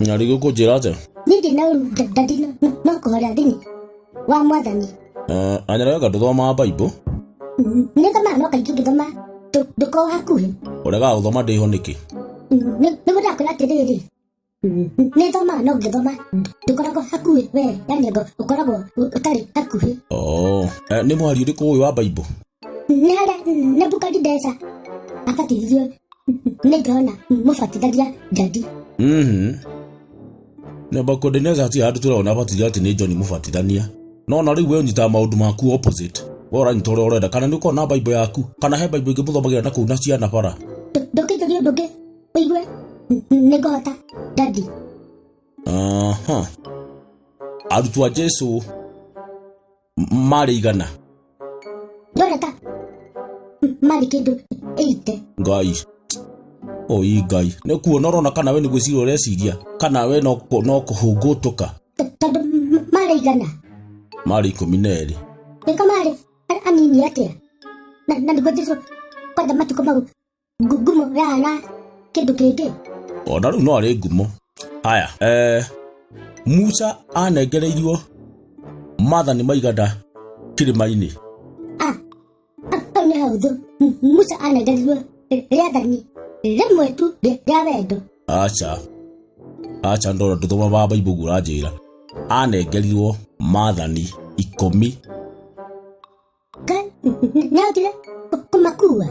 Na rĩngĩ ũkũnjĩra atĩa? Niĩ ndĩ na ũru daddy no kũhoera thĩinĩ wa mwathani. Eh, anyarega ndũthomaga Bible? Nĩ thomaga no kaingĩ ngĩthoma ndũkoragwo hakuhĩ. Ũregaga gũthoma ndĩho nĩkĩ? Nĩguo ndakwĩra atĩrĩrĩ, nĩ thomaga no ngĩthoma ndũkoragwo hakuhĩ we, yani ũkoragwo ũtarĩ hakuhĩ. Oh, eh, nĩ mũhari ũrĩkũ ũyũ wa Bible? Nĩ harĩa Nebukadineza abatithirio nĩ Johana mũbatithania daddy. Nebukadineza hatirĩ handũ tũrona abatithio atĩ nĩ John mũbatithania. No na rĩu we ũnyitaga maũndũ maku opposite. We ũranyita ũrĩa ũrenda kana nĩ ũkoragwo na Bible yaku kana he Bible ĩngĩ mũthomagĩra na kũu na ciana bara. Ndũkĩnjũria ũndũ ũngĩ ũigue nĩ ngũhota daddy. Aha. Arutwo a Jesu marĩ igana. Ndona ta marĩ kĩndũ ĩite. Ngai. Oi Ngai. Nĩ kuona ũrona kana we nĩ gwĩciria ũreciria kana we no no kũhũngũtũka. Tondũ marĩ igana. Marĩ 12. Nĩko marĩ anini atĩa? Na nĩguo Jesu kwanja matukũ mau ngumo yahana kĩndũ kĩngĩ. Ona rĩu no arĩ ngumo. Haya, eh, Musa anengereirio maathani maigana kĩrĩma-inĩ. Ah, hau nĩ hahũthũ. Musa anengereirio rĩathani rĩmwe tu rĩa wendo. Aca, aca ndona ndũthoma wa Bible ũguo ũranjĩra. Anengerirwo maathani 10. Nĩahotire kũmakua.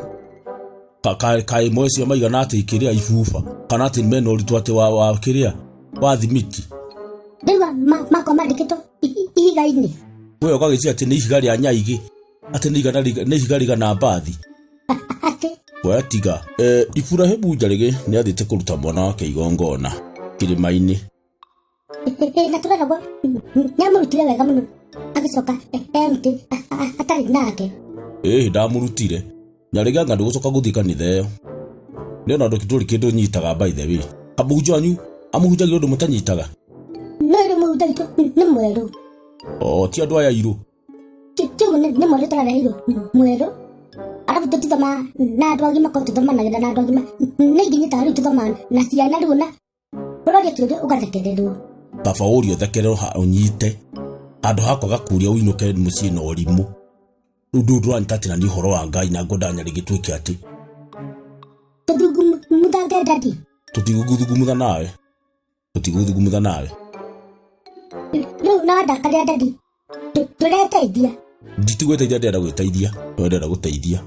Kaĩ ĩmwe cio maigana atĩ kĩrĩa ibuba kana atĩ mena ũritũ atĩ wa kĩrĩa wa thimiti. Ndĩrauga makorwo mandĩkĩtwo ihiga-inĩ. We ũgagĩciria atĩ nĩ ihiga rĩa nyaigĩ atĩ nĩ ihiga rĩigana mbathi. Atĩ. We tiga. Iburahimu Njarĩgĩ nĩ athiĩte kũruta mwana wake igongona kĩrĩma-inĩ. Na tũreragwo nĩamũrutire wega mũno agĩcoka empty atarĩ nake. Ĩĩ ndamũrutire. Nyarĩgĩ anga ndũgũcoka gũthiĩ kanitha ĩyo. Nĩ ona ndũrĩ kĩndũ nyitaga by the way. Kamũhunjia wanyu amũhunjagia ũndũ mũtanyitaga? No rĩu mũhunjia witũ nĩ mwerũ. O ti andũ aya airũ. Tiguo nĩ mwerũ tũrareheirwo mwerũ. Arabu tũtithomaga na andũ agima korwo tũthomanagĩra na andũ agima. Nĩ nginyĩtaga rĩu tũthomaga na ciana rĩu na ũroria kĩũria ũgathekererwo. Baba ũria ũthekererwo ũnyite handũ ha kwaga kũria ũinũke mũciĩ na ũrimũ. Rĩu ndũĩ ndũranyita atĩ na nĩ ũhoro wa Ngai na ngwendaga nyarĩngĩ twĩke atĩ. Tũthungumuthange daddy. Tũtigũthungumutha nawe. Tũtigũthungumutha nawe. Rĩu no ndakarĩra daddy. Tũreteithia. Nditigwĩteithia ndĩrenda gwĩteithia. No ndĩrenda gũteithia.